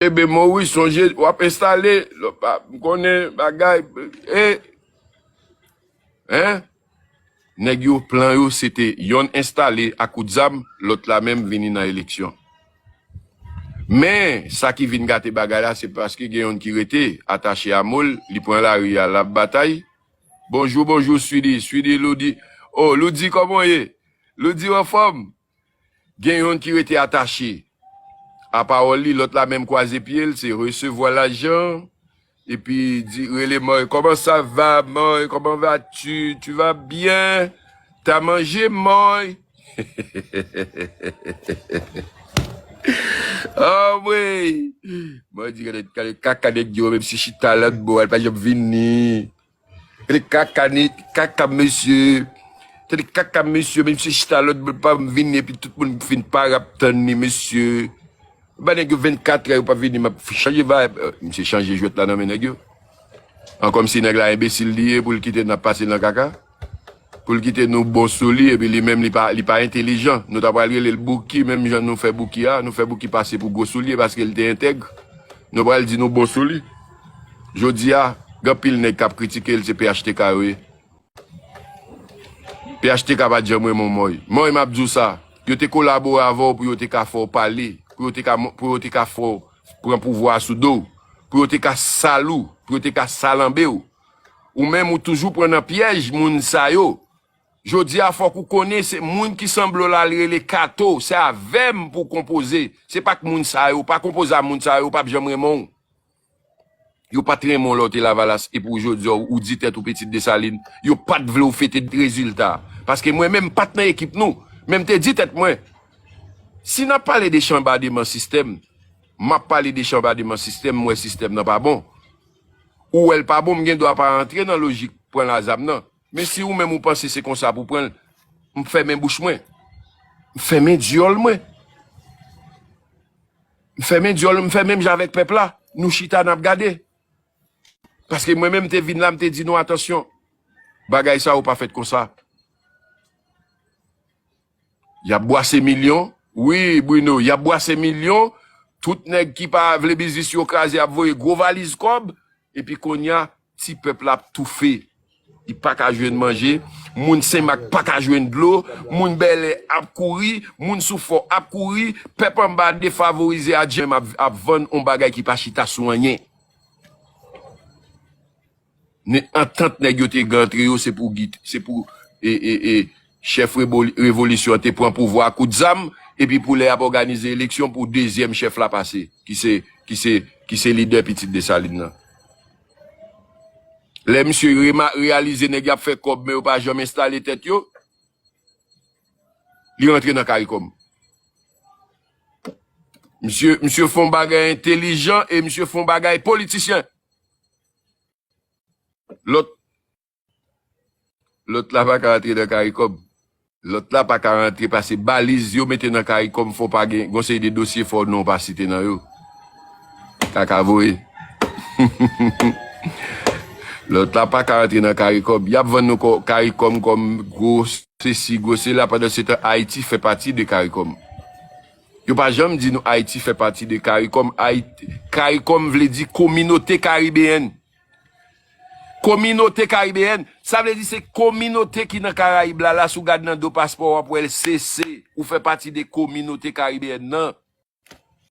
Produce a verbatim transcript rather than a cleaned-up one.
Ebe Moris, sonje w ap enstale, lòt pa, m konnen bagay, e, en? Nèg yo, plan yo, se te yonn enstale ak kout zam, lòt la menm vini nan eleksyon. Men, sa ki vin gate bagay la, se paske gen yonn ki rete atache a mo l, li pran lari a, l ap batay. Bonjou, bonjou, Swidi. Swidi, Loudi. O, Loudi, kòman w ye? Loudi, w anfòm? Gen yonn ki rete atache a pawòl li, lòt la menm kwaze pye l, se resevwa lajan, epi di, rele Mòy, comment ça va, Mòy, comment vas-tu, tu vas bien, t'as mangé, Mòy? Anmwey! Mòy di, gade, gade kaka nèg yo, menm si chita lòt bò, l pa janm vini. Tande kaka ni, kaka mesye. Tande kaka mesye, mesye chita lòt bò pa vini epi tout moun fin pa rap tann li mesye. Ba nèg yo vennkat è yo pa vini, m ap chanje vibe. Misye chanje jwèt la nan men nèg yo. An kòmsi nèg la enbesil li ye pou l kite n ap pase nan kaka. Pou l kite nou bon sou li, epi li menm li pa, li pa entelijan. Nou ta pral rele l Bouki, menm jan nou fè Bouki a, nou fè Bouki pase pou gwo soulye paske l te entèg. Nou pral di nou bon sou li. Jodi a, gen anpil nèg k ap kritike l, se P H T K yo ye. P H T K pa t janm renmen w, Mòy. Mòy, m ap di w sa, yo te kolabore avè w pou yo te ka fè w pale, pou yo te ka, pou yo te ka fè w pran pouvwa a sou do w, pou yo te ka sal ou, pou yo te ka salanbe w. Ou menm, ou toujou pran nan pyèj moun sa yo. Jodi a, fòk ou konnen se moun ki sanble w la, li rele Kato, se avè m pou w konpoze. Se pa k moun sa yo, pa konpoze a moun sa yo, yo p ap janm renmen w. Yo pa t renmen w lè w te Lavalas, epi w jodi a, ou di tèt ou pitit Desalin, yo pa t vle w fete rezilta. Paske mwen menm, m pa t nan ekip nou, men m te di tèt mwen, si n ap pale de chanbademan sistèm, m ap pale de chanbademan sistèm, m wè sistèm nan pa bon. Ou wè l pa bon, m gen dwa pa rantre nan lojik pran lazam nan. Men si ou menm ou panse se konsa pou pran l, m fèmen bouch mwen. M fèmen dyòl mwen. M fèmen dyòl, m fè menm jan avèk pèp la. Nou chita, n ap gade. Paske mwen menm, m te vin la, m te di nou, atansyon. Bagay sa yo pa fèt konsa. Y ap bwase milyon. Wi, Bruno, y ap bwase milyon. Tout nèg ki pa vle biznis yo kraze ap voye gwo valiz kòb. Epi kounye a, ti pèp la ap toufe. Li pa ka jwenn manje. Moun Senmak pa ka jwenn dlo. Moun Bèlè ap kouri. Moun sou fò ap kouri. Pèp anba defavorize a, Djèm ap, ap vann yon bagay ki pa chita sou anyen. Ne antant nèg yo te gen antre yo, se pou Guy, se pou, e, e, e, chèf reboli-, revolisyon an te pran pouvwa a kout zam, epi pou lè y ap òganize eleksyon pou dezyèm chèf la pase, ki se, ki se, ki se lidè pitit Desalin nan. Lè misye rema-, reyalize nèg y ap fè kòb, men yo pa janm enstale tèt yo, li rantre nan karikòm. Misye, misye fè yon bagay entelijan e misye fè yon bagay politisyen. Lòt, lòt la pa ka rantre nan karikòm. Lòt la pa ka rantre pase baliz yo mete nan karikòm, fò pa gen, gon seri de dosye fò non pa site nan yo. Kaka voye. Lòt la pa ka rantre nan karikòm. Y ap vann nou kò-, karikòm kòm gwo sesi, gwo sela, pandan se tan Ayiti fè pati de karikòm. Yo pa janm di nou Ayiti fè pati de karikòm. Ayiti, karikòm vle di kominote karibeyèn. Kominote karibeyèn, sa vle di se kominote ki nan Karayib la, la si w gad nan do paspò w ap wè l sese, ou fè pati de kominote karibeyèn nan.